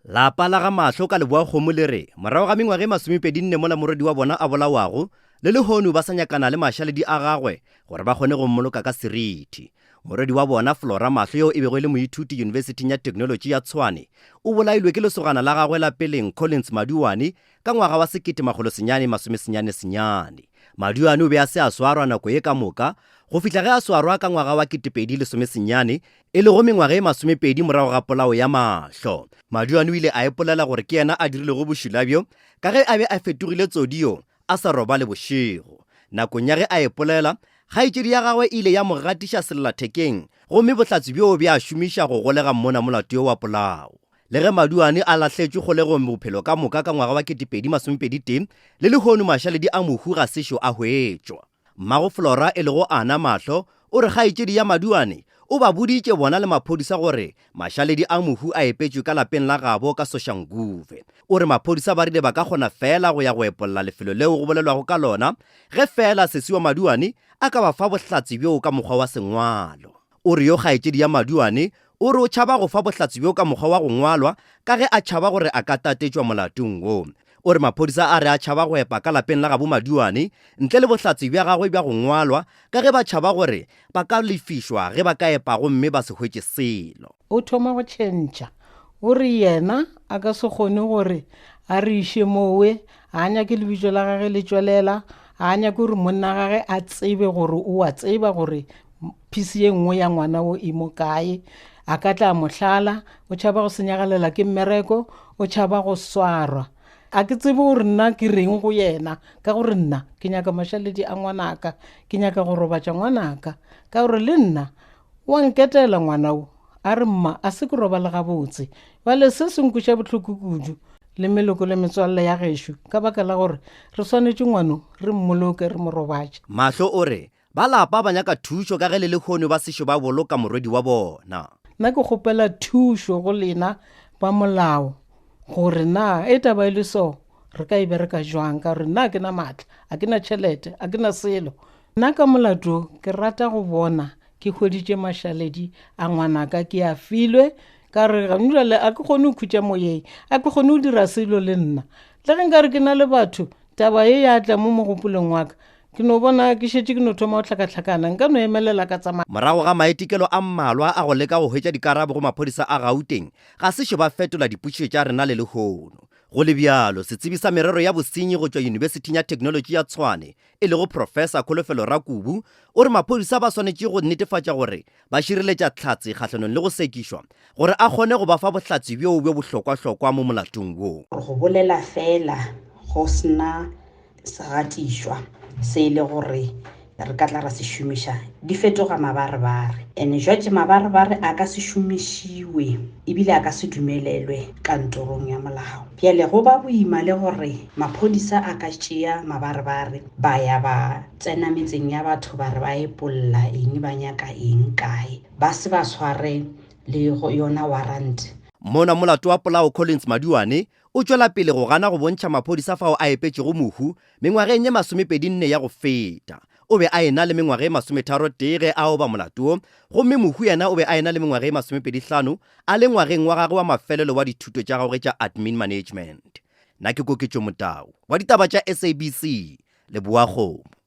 Lapa la ga Mahlo ka Leboakgomo le re morago ga mengwaga e masomepedinne mola morwedi wa bona a bolawago, le lehono ba sa nyakana le mašaledi a gagwe gore ba kgone go mmoloka ka seriti. Morwedi wa bona, Flora Mahlo yo e bego e le moithuti Yunibesithing ya Theknolotši ya Tshwane, o bolailwe ke lesogana la gagwe la peleng Collins Maduane ka ngwaga wa 1999. Maduane o be a se a swarwa nako ye ka moka go fihla ge a swarwa ka ngwaga wa 2019, e lego mengwaga e masomepedi morago ga polao ya Mahlo. Maduane o ile a ipolela gore ke yena a dirilego bošula bjo ka ge a be a fetogile tsodio a sa robale bošego. Nakong ya ge a ipolela, kgaetšedi ya gagwe e ile ya mo gatiša sellathekeng gomme bohlatse bjoo bja šomiša go golega mmonamolato yo wa polao. Le ge Maduane a lahletšwe kgolegong bophelo ka moka ka ngwaga wa 2021, le lehono mašaledi a mohu ga sešo a hwetšwa. Mmago Flora e lego Ana Mahlo o re kgaetšedi ya Maduane o ba boditše bona le maphodisa gore mašaledi a mohu a epetšwe ka lapeng la gabo ka Soshanguve. O re maphodisa ba rile ba ka kgona feela go ya go epolla lefelo leo go bolelwago ka lona ge feela sesi wa Maduane a ka ba fa bohlatse bjoo ka mokgwa wa sengwalo. O re yo kgaetšedi ya Maduane o re o tšhaba go fa bohlatse bjo ka mokgwa wa go ngwalwa ka ge a tšhaba gore a ka tatetšwa molatong wo. O re maphodisa a re a tšhaba go epa ka lapeng la gabo Maduane ntle le bohlatse bja gagwe bja go ngwalwa ka ge ba tšhaba gore ba ka lefišwa ge ba ka epa gomme ba se hwetše selo. O thoma go tšhentšha. O re yena a ka se kgone gore a re iše mowe, ga a nyake lebitso la gage le tšwelela, ga a nyake gore monna gage a tsebe gore o a tseba gore phisi ye nngwe ya ngwana o e mo kae. A ka tla mo hlala, o tšhaba go senyagalela ke mmereko, o tšhaba go swarwa. A ke tsebe gore nna ke reng go yena ka gore nna ke nyaka mašaledi a ngwanaka, ke nyaka go robatša ngwanaka ka gore le nna wa nketela ngwana o a re mma a se ke robale gabotse. Bjale se se nkweša bohloko kudu le meloko le metswalle ya gešo ka baka la gore re swanetše ngwano re mmoloke re mo robatše. Mahlo o re Ba lapa ba nyaka thušo ka ge le lehono ba sešo ba boloka morwedi wa bona. Nna ke kgopela thušo go lena ba molao gore na e taba e le so re ka e bereka jwang ka gore nna a ke na maatla, a ke na tšhelete, a ke na selo. Nna ka molato ke rata go bona ke hweditše mašaledi a ngwanaka ke a filwe ka re gane jale a ke kgone go khutša moyeng, a ke kgone go dira selo le nna. Le ge nka re ke na le batho taba ye ya tla mo mogopolong wa ka Ke no bona ke šetše ke no thoma go hlakahlakana, nka no emelela ka tsamaya. Morago ga maitekelo a mmalwa a go leka go hwetša dikarabo go maphodisa a Gauteng, ga sešo ba fetola dipotšišo tša rena le lehono. Go le bjalo, setsebi sa merero ya bosenyi go tšwa Yunibesithing ya Theknolotši ya Tshwane, e lego Professor Kholofelo Rakubu, o re maphodisa ba swanetše go netefatša gore ba šireletša Hlatse kgahlanong le go sekišwa gore a kgone go ba fa bohlatse bjoo bjo bohlokwahlokwa mo molatong wo. Go bolela feela go sena segatišwa se e le gore re ka tla ra se šomiša di fetoga mabarebare ene jwatše mabarebare a ka se šomišiwe ebile a ka se dumelelwe kantorong ya molao bjale go ba boima le gore maphodisa a ka tšea mabarebare ba ya ba tsena metseng ya batho ba re ba epolla eng ba nyaka eng kae ba se ba tshware le yona warrant. Mona molato wa polao Collins Maduane O tšwela pele go gana go bontšha maphodisa fao a epetšego mohu mengwageng ye masomepedinne ya go feta. O be a ena le mengwaga e masometharotee ge a oba molato wo, gomme mohu yena o be a ena le mengwaga e masomepedihlano a le ngwageng wa gagwe wa mafelelo wa dithuto tša gagwe tša Admin Management. Nna ke Koketšo Motau wa ditaba tša SABC, Leboakgomo.